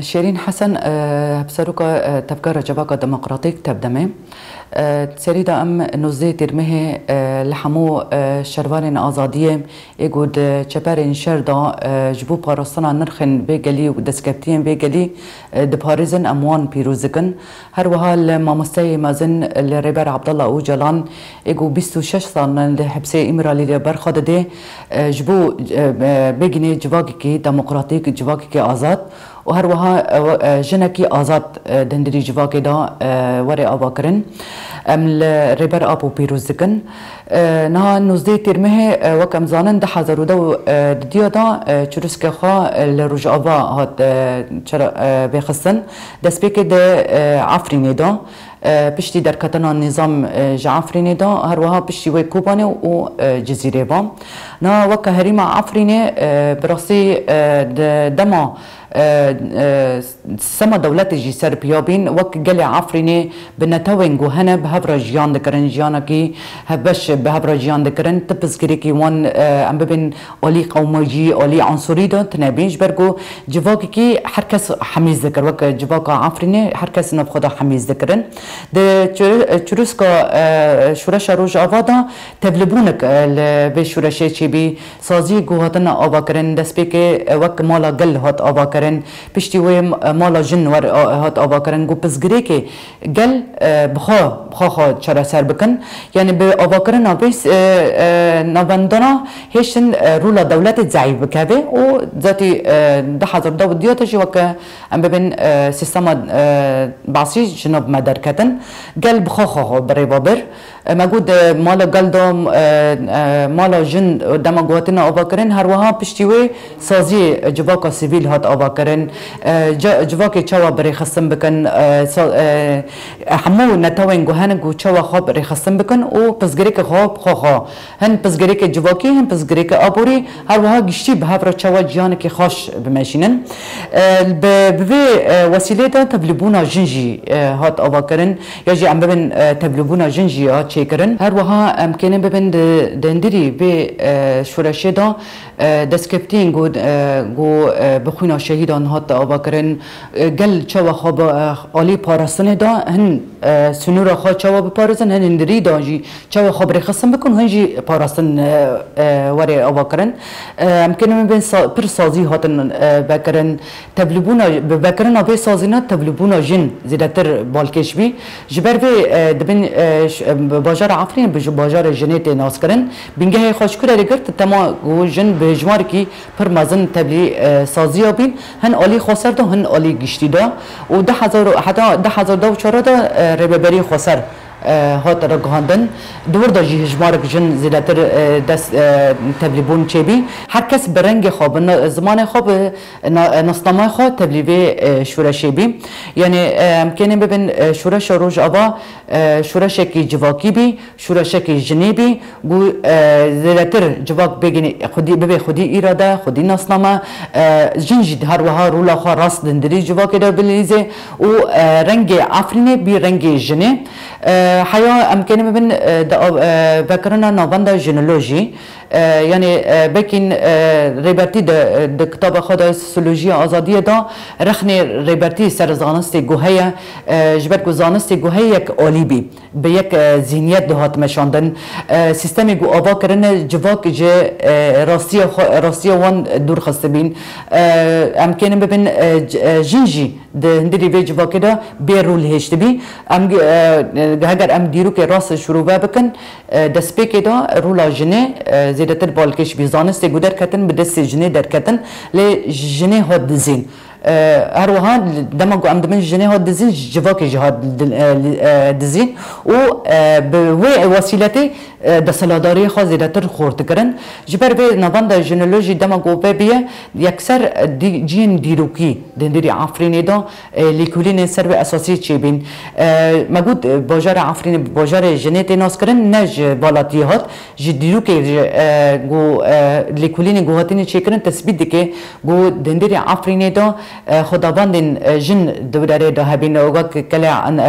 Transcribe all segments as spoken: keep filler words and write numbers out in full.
Şêrîn Hesen, e, hevseroka, e, Tevgera Civaka Demokratîk, Tevdemê. E, serî de em nozdeh Tîrmehê, e, li hemû, e, şervanên azadiyê ê ku di çeperên şer de, e, ji bo parastina nirxên vê gelî û destkeftiyên vê gelî, e, diparêzin, em wan pîroz dikin. Her wiha li mamosteyê mezin, li Rêber Abdullah Ocalan, ê ku bîst û şeş sal li hepsê Îmralî de berxa dide, e, ji bo, e, e, bêgînê civakekî demokratîk, civakekî azad û her wiha, e, we-, e, jinekî azad, e, di hundirî civakê de, e, were avakirin. Em li Rêber Apo pîroz dikin. E, niha nozdeh Tîrmehê, e, wek em zanin, du hezar û deh û, e, didiya de, e, çirûskê xwe, e, li Rojava hat, e, çira-, e, vêxistin. Destpêkê di, e, Efrînê de, e, piştî derketina nîzam, e, ji Efrînê de, her wiha piştî wê Kobanê û, e, Cizîrê ve. Niha weke herêma Efrînê, e, bi rastî, e, di dema, e, e, sema dewletê jî ser piya bîn, wek gelê Efrînê bi netewên ku hene bi hev re jiyan dikirin, jiyanekî hevbeş bi hev re jiyan dikirin. Ti pirsgirêkî wan, e, em bibin alî qewmacî, alî ansurî de tune bîn. Ji ber ku civakekî her kes hemîz dikir, wek civaka Efrînê her kes nav xwe de hemîz dikirin. Di çir-, çirûska, e, Şoreşa Rojava de tevlibûnek, e, li vê şoreşê çêbî. Sazî ku hatin avakirin, destpêkê, e, wek mala gel hat avakirin. Piştî wê, e, mala jin wer, a, hat avakirin. Ku pirsgirêkê gel, e, bi xwe, bi xwe xwe çareser bikin. Yanî bi avakirina vê, e, e, navendana hêştin, e, rola dewletê zeîf bikeve û zatî, e, du hezar deh û diya de jî weke em bibin, e, sîstema, e, Basî ji nav me derketin. Gel bi xwe xwe xwe bi rê ve bir. E, me got, e, mala gel de, e, e, mala jin, e, dema ku hatine avakirin, her wiha piştî wê saziyê civaka sivîl hat avakirin. E, ci-, civakê çawa bi rêxistin bikin, e, sa-, e, hemû netewên ku hene ku çawa xwe bi rêxistin bikin û pirsgirêkê xwe bi xwe xwe. Hin pirsgirêkê civakî, hin pirsgirêkê aborî, her wiha giştî bi hev re çawa ciyanekî xweş bimeşînin. E, bi, bi vê, e, wesîlê de tevlîbûna jin jî, e, hat avakirin, ya jî em bibin, e, tevlîbûna jin jî hat çêkirin. Her wiha em kênin bibin di, di hundirî vê, e, şoreşê de, e, destkeftiyên ku, e, ku, e, bi xwîna şehîdan hat avakirin, e, gel çawa xwe bi, e, alî parastinê de hin, e, sinûra xwe çawa biparêzin, hin hundirî de jî çawa xwe bi rêxistin bikin, hin jî parastin, e, e, were avakirin. E, em kênin bibin sa-, pir sazî hatin, e, vekirin. Tevlîbûna, bi vekirina vê sazîna tevlîbûna jin zêdetir balkêş bî. Ji ber vê, e, dibin, e, ş-, e, bi bajara Efrînê bi ji bajarê jinê tê naskirin. Bingehê xwe ji ku re girt, dema ku jin bi hejmarekî pir mezin tevlî, e, saziya bîn, hin alî xweser de, hin alî giştî de. Û du hezar, heta du hezar deh û çar de, e, rêveberî xweser, e, hat ragihandin. Di wir de jî hejmarek jin zêdetir, e, dest, e, tevlîbûn çêbî. Her kes bi rengê xwe, bi na-, zimanê xwe, bi na-, nasnameya xwe tevlî vê, e, şoreşê bî. Yanî, e, em kênê bibin, e, şoreşa Rojava, e, şoreşekî civakî bî, şoreşekî jinê bî. Ku, e, zêdetir civak bêgînî xwedî, bibê xwedî îrade, xwedî nasname, e, jin jî her wiha rola xwe rast di hundirî civakê de bilîze û, e, rengê Efrînê bî rengê jinê. E, heya em kênê bibin, e, di av-, e, vekirina navenda jinolojî, e, yanî, e, belkî, e, Rêbertî de, e, di kitaba xwe de Sosiyolojiya Azadiyê de rexnê Rêbertî ser zanistê ku heye, e, ji ber ku zanistê ku heye yek alî bî. Bi yek, e, zîhniyet dihat meşandin. E, sîstemê ku ava kirine civak ji, e, rastiya xwe, rastiya wan dûr xistibîn. E, em kênin bibin, e, c-, e, jin jî di hundirî vê civakê de bê rol hêştibî. Em, e, e, heger em dîrokê rast şirove bikin, e, destpêkê de rola jinê, e, zêdetir balkêş bî. Zanistê ku derketin bi destê jinê derketin, lê jinê hat dizîn. E, her wiha dema ku em dibin jinê hat dizîn, civakê jî hat di-, e, li-, e, dizîn û, e, bi wê wesîletê, e, desthilatdariyê xwe zêdetir xurt dikirin. Ji ber vê navenda jinolojî dema ku vê bûye, yekser, e, dî-, cihên dîrokî di hundirî Efrînê de, e, lêkolînên ser vê esasî çêbîn. E, me got, e, bajarê Efrînê bi bajarê jinê tê naskirin, ne ji velatiyê hat. Ji dîrokê, e, ku, e, lêkolînê ku hatine çêkirin tesbît dike ku di hundirê Efrînê de, e, xwedabandên, e, jin di wî derê de hebîn, wek Kele An-, e,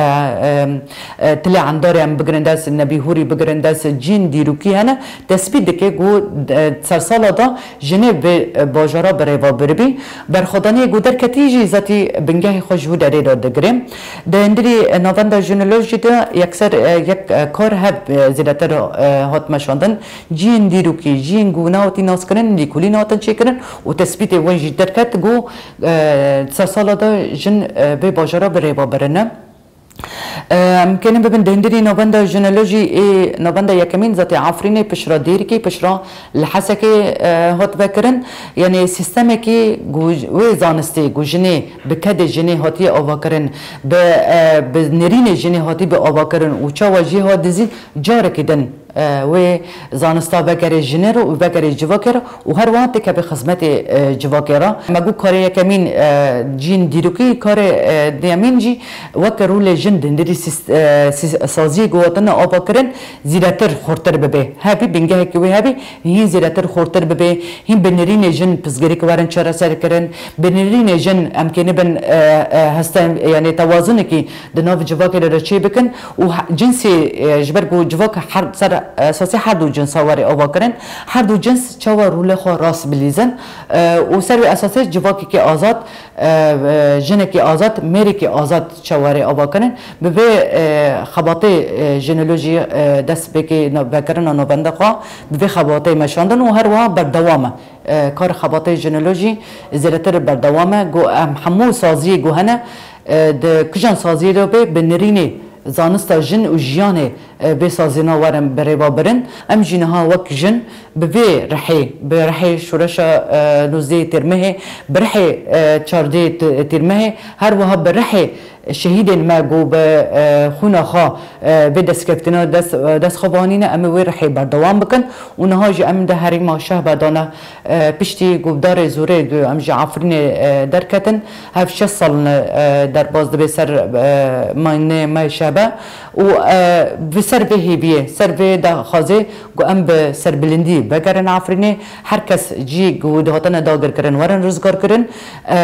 e, e, Tilê Endarê em bigirin dest, Nebî Hûrî bigirin dest, cihên dîrokî hene, tespît dike ku, e, sersala de jinê bi, e, bajara bi rêva biribî. Berxwedaniyê ku derketî jî zetî bingehê xwe ji wî derê de digire. Di hundirî, e, navenda jinolojî de yekser, e, yek, e, kar hev, e, zêdetir, e, hat meşandin. Cihên dîrokî, cihên ku nehatî naskirin, lîkolîn hatin çêkirin û tespîtê wan jî derket ku, e, sersala de jin, e, vê bajara bi rêva birine. E, em kênin bibin di hundirî navenda jinolojî ê navenda yekemîn, zatê Efrînê pişra Dêrikê, pişra li Hesekê, e, hat vekirin. Yanî sîstemekî ku wê zanistê ku jinê bi kedê jinê hatiye avakirin, bi, e, bi nêrînê jinê hatî bi avakirin û çawa jê hat dizî carekî din, e, wê zanista vegerê jinê re û vegerê civakê re û her wiha têkeve xizmetê, e, civakê re. Me got karê yekemîn, e, cihên dîrokî, karê, e, duyemîn jî weke rolê jin di nirî sîst-, e, sî-, saziyê ku hatine avakirin zîretir xurtir bibe. Hebî bingehekî wê hebî, hîn zêdetir xurtir bibe, hîn bi nirînê jin pirsgirêk werin çareserkirin, bi nirînê jin em kênibin, e, e, heste, yanî tewazunekî di nav civakê de re çê bikin û he-, cinsê, e, ji ber ku civak her, ser esasê her du cinsa were avakirin, her du cins çawa rolê xwe rast bilîzin, e, û ser wê esasê civakekî azad, e, e, jinekî azad, mêrekî azad çawa were avakirin, bi vê, e, xebatê, e, jinolojî, e, dest pêkê na-, vekirina navenda xwe, bi vê xebatê meşandin û her wiha berdewam e. E, kar xebatê jinolojî zêdetir berdewam e. Ku em hemû saziyê ku hene, e, di kijan saziyê de be, bi nirînê zanista jin û jiyanê, e, vê sazîna werin bi rêva birin. Em jî niha wek jin bi vê rihê, bi rihê şoreşa, e, nozdehê Têrmehê, bi rihê, e, çardehê T-, Têrmehê, her wiha bi rihê şehîdên me ku bi, e, xwîna xwe, e, vê destkeftina dest, e, dest xwe ve anîne, em ê wê rihê berdewam bikin û niha jî em di herêma Şehbe de ne, e, piştî ku bi darê zorê ku em ji Efrînê, e, derketin, hev şeş sal ne, e, derbas dibe ser, e, maynê me Şehbe û, e, bi ser vê hêviyê, ser vê daxwazê ku em bi serbilindî vegerin Efrînê, her kes cî ku dihatine dagirkirin werin rizgarkirin, e,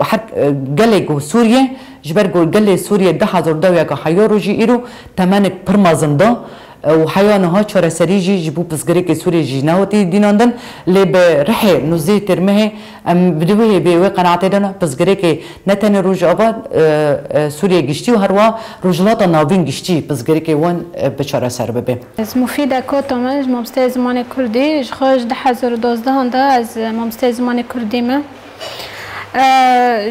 her, e, gelê ku Sûriye, ji ber ku gelê Sûriye du hezar û deh ya ka heya rojî îro temenek pir mezin da, e, û heya niha çareserî jî ji bo pirsgirêkê Sûriyê jî nehatî dînandin, lê bi rihê nûzdehê Têrmehê em bi wê hêvê wê qenaetê de ne, pirsgirêkê ne tenê Rojava, e, e, Sûriye giştî û herwiha Rojhilata Navîn giştî pirsgirêkê wan, e, bi çareser bibe. Ez Mufîde Koto me, ji mamosteyê zimanê Kurdî, ji xwe ji du hezar û dozdehan de ez mamosteyê zimanê Kurdî me.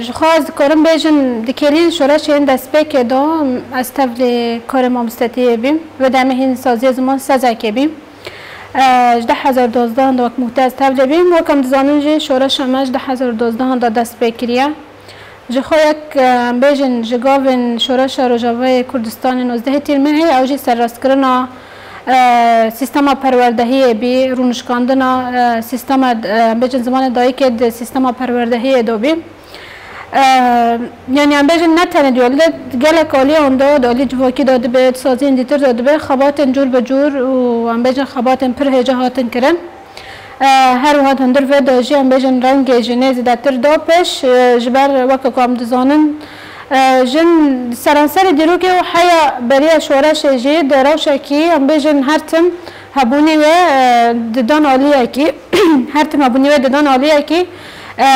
Ji xwe ez dikarim bêjim, di kêlî şoreşê yên destpêkê de ez tevlî karê mamostetiyê bîm. Wê demê hîn saziyê ziman sezekê bîm. Ji du hezar dozdehan de wek muhte ez tevlê bîm. Wek em dizanin jî şoreşa me ji du hezar dozdehan de dest pê kiriye. Ji xwe yek, em bêjin, ji gavên şoreşa Rojavayê Kurdistanê nozdehê Tîrmehê, ew jî serrastkirina e, sîstema perwerdehiyê bî, rûnişkandina, e, sîstema, e, em bêjin zimanê dayikê di sîstema perwerdehiyê de bî. E, yanî em bêjin ne tenê di alî de, gelek aliyan de, di alî civakî de dibe, di saziyên dîtir de dibe, xebatên cûr bi cûr û em bêjin xebatên pir hêja hatin kirin. E, her wiha di hundir vê de jî em bêjin rengê jinê zêdetir da pêş, e, ji ber weke ku em dizanin, e, jin seranserê dîrokê û heya beriya şoreşê jî di rewşekî em bêjin her tim hebûnî wê, e, didan aliyekî, her tim hebûnî wê didan aliyekî, e,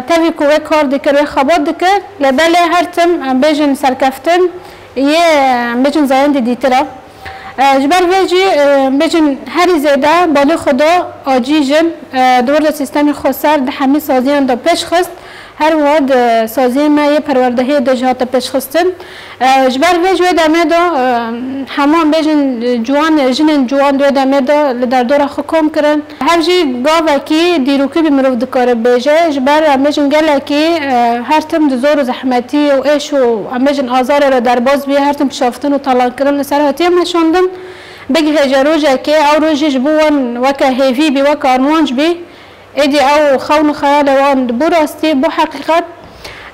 tevî ku wê kar dikir, wê xebat dikir, lê belê her tim em bêjin serkeftin yê, em bêjin zayendî dîtir e. E, ji ber vê jî, e, bêjin herî zêde balê xwe da acî jin, e, di wir de sîstemê xweser di hemî saziyan de pêş xist, her wiha di saziyên me yê perwerdehiyê de jî hate pêşxistin. E, ji ber vê ji wê demê de, e, hemû em bêjin ciwan, jinên ciwan di wê demê de li derdora xwe kom kirin. Hev jî gavekî dîrokî bî mirov dikare bêje, ji ber em bêjin gelekî, e, her tim di zor û zehmetî û êş û em bêjin azarê re derbas bî, her tim şaftin û talankirin li ser hatiye meşandin. Bigihêje rojekê, ew roj jî ji bo wan weke hêvî bî, weke armanc bî. Êdî ew xewn û xeyalê wan bû rastî, bû heqîqet.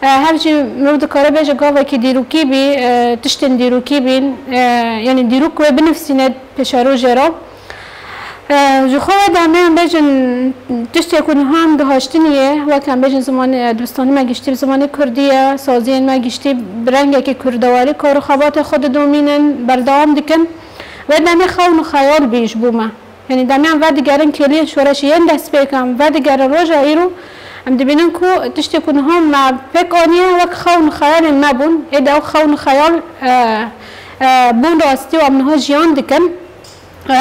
E, hev jî mirov dikare bêje gavekî dîrokî bî, e, tiştên dîrokî bîn, e, yanî dîrok wê binivîsîne pêşerojê re. Ji xwe ve demê em bêjin tiştê ku niha em gihaştinî ye, wek em bêjin zimanê dibistanê me giştî bi zimanê kurdî ye, saziyên me giştî bi rengekî kurdewarî kar û xebatê xwe didomînin, berdewam dikin. Wê demê xewn û xeyal bî ji bo me. Yanî demê em vedigerin kêliyên şoreşê yên destpêkan, vedigerin roja îro, em dibînin ku tiştê ku niha me pêk aniye wek xewn û xeyalên me bûn. Êdî ew xewn û xeyal, e, e, bûn rastî û em niha jiyan dikin. E,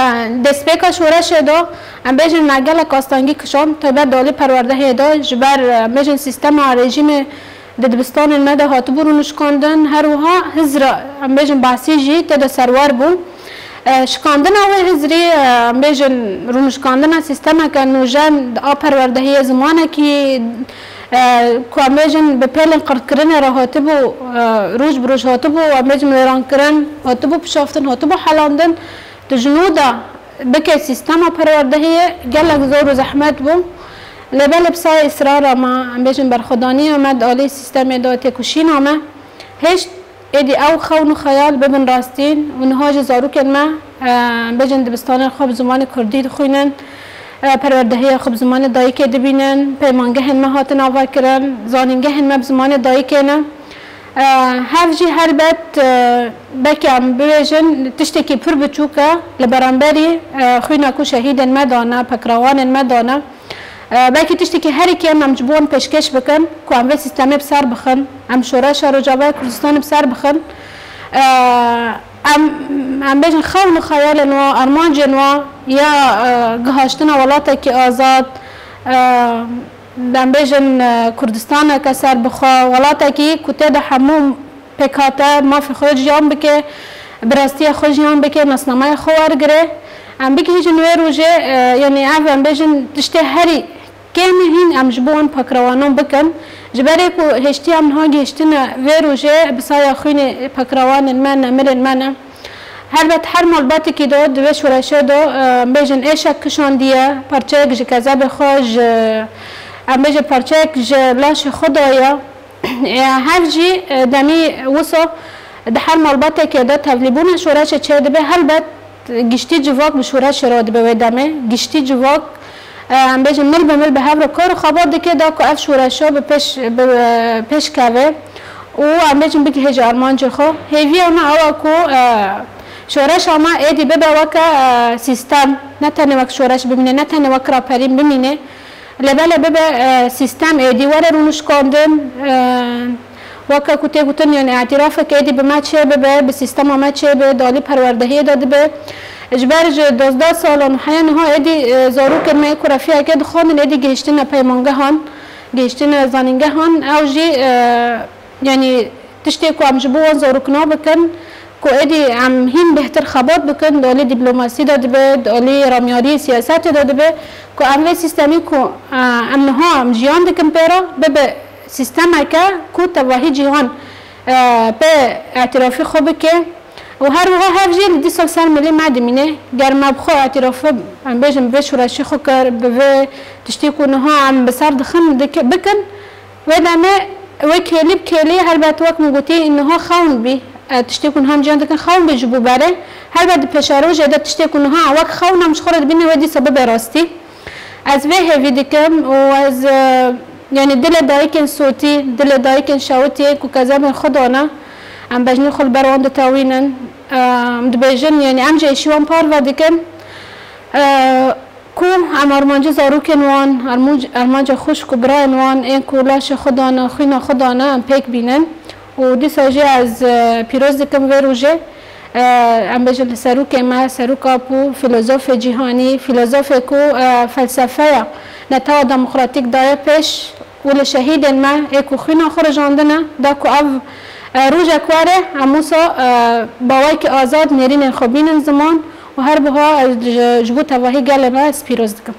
destpêka şoreşê de, em bêjin me gelek astengî kişand, taybet di alî perwerdehiyê de, ji ber, e, em bêjin sîstema rejîmê di dibistanên me de hatibû rûnişkandin, her wiha hizra, em bêjin, behsî jî tê de serwer bû. E, şikandina wê hizrî, e, em bêjin, rûnişkandina sîstemeke nûjen a perwerdehiyê, zimanekî, e, ku em bêjin bi pêlên qirtkirinê re hatibû, e, roj bi roj hatibû, em bêjin, wêrankirin, hatibû pişaftin, hatibû helandin. Tu ji nû de bike sîstema perwerdehiyê gelek zor û zehmet bû. Lê belê bi saya îsrara me, em bêjin berxwedaniya me di alî sîstemê de, têkoşîna me, hêşt êdî ew xewn û xeyal bibin rastîn û niha jî zarokên me, e, em bêjin dibistanên xwe bi zimanê kurdî dixwînin, e, perwerdehiya xwe bi zimanê dayikê dibînin, peymangehên me hatin avakirin, zanîngehên me bi zimanê dayikê ne. E, hev jî helbet, e, belkî em bibêjin tiştekî pir biçûk e li beramberî, e, xwîna ku şehîdên me dane, pekrawanên me dane. E, belkî tiştekî herî kêm em ji bo wan pêşkêş bikin ku em vê sîstemê bi ser bixin, em şoreşa Rojavayê Kurdistanê bi ser bixin. E, em, em bêjin xewn û xeyalên wan, armancên wan ya, e, gihaştina welatekî azad, e, em bêjin, e, Kurdistaneke serbixwe, welatekî ku tê de hemû pêkhate mafê xwe jiyan bike, bi rastiya xwe jiyan bike, nasnameya xwe wergire. Em bigihîjin wê rojê, e, yanî ev em bêjin tiştê herî kêm e hîn em ji bo wan pekrawanan bikin. Ji berê ku hêştiya em niha gihiştine vê rojê, bi saya xwînê pekrawanên me, nemirên me ne. Helbet her malbatekî de di vê şoreşê de, e, em bêjin êşek kişandiye, parçeyek ji kezebê xwe, ji, em bêjin parçeyek ji laşê xwe daye. E, hev jî, e, demî wisa di her malbatekê de tevlîbûna şoreşê çêdibe, helbet giştî civak bi şoreşê re dibe wê demê. Giştî civak, e, em bêjin mil bi mil bi hev re kar û xebat dike da ku ev şoreşa bi pêş, bi, e, pêş keve û em bêjin bigihêje armancê xwe. Hêviya me ew e ku, e, şoreşa me êdî bibe weke, e, sîstem, ne tenê wek şoreş bimîne, ne tenê wek raperîn bimîne. Lê belê bibe, e, sîstem êdî were rûnişkandin, e, weke ku tê gotin, yanî îtirafek êdî bi me çê bibe, bi sîstema me çê bibe, di alî perwerdehiyê de dibe. Ji ber ji dozdeh salan heya niha êdî, e, zarokên me ku refiyeke dixwendin êdî gihiştine peymangehan, gihiştine zanîngehan, ew jî, e, Yanî tiştê ku em ji bo wan zarokina bikin, ku êdî em hîn bêhtir xebat bikin, di alî dîplomasî de dibe, di alî ramyariyê siyasetê de dibe, ku em vê sîstemî ku, e, em niha em jiyan dikin pê re, bibe sîstemeke ku tevahî cîhan, e, pê îtirafî xwe bike. Û her wiha hev jî li dîsa ser milê me dimîne. Ger me bi xwe îtirafa, em bêjin, bi vê şoreşê xwe kir, bi vê tiştê ku niha em bi ser dixin dike-, bikin, Wê demê wê kêlî bi kêlî, helbet wek min gotî, niha xewn bî. E, tiştê ku niha em ciyan dikin xewn bî ji bo berê. Helbet di pêşerojê de tiştê ku niha wek xewn em ji xwe re dibînin wê dîsa bibe rastî. Ez vê hêvî dikim û ez, e, yanî dilê dayikên sotî, dilê dayikên şewitiyê ku kezebên xwe dane, em bejnê xwe li ber wan ditewînin. E, em dibêjin, yanî em jî êşî wan parve dikin. E, Ku em armancê zarokên wan, armanc-, armanca xwişk û birayên wan ên ku laşê xwe dane, xwîna xwe dane, em pêk bînin. Û dîsa jî ez, e, pîroz dikim vê rojê. E, em bêjin li serokê me, serok Apo, fîlozofê cîhanî, fîlozofê ku, e, felsefeya netewa demokratîk daye pêş û li şehîdên me ê ku xwîna xwe rijandine, da ku ev, e, rojek were, em wisa, e, bi awayekî azad nêrînên xwe bînin ziman. û her buha ez ji, ji bo tevahî gelê me ez pîroz dikim.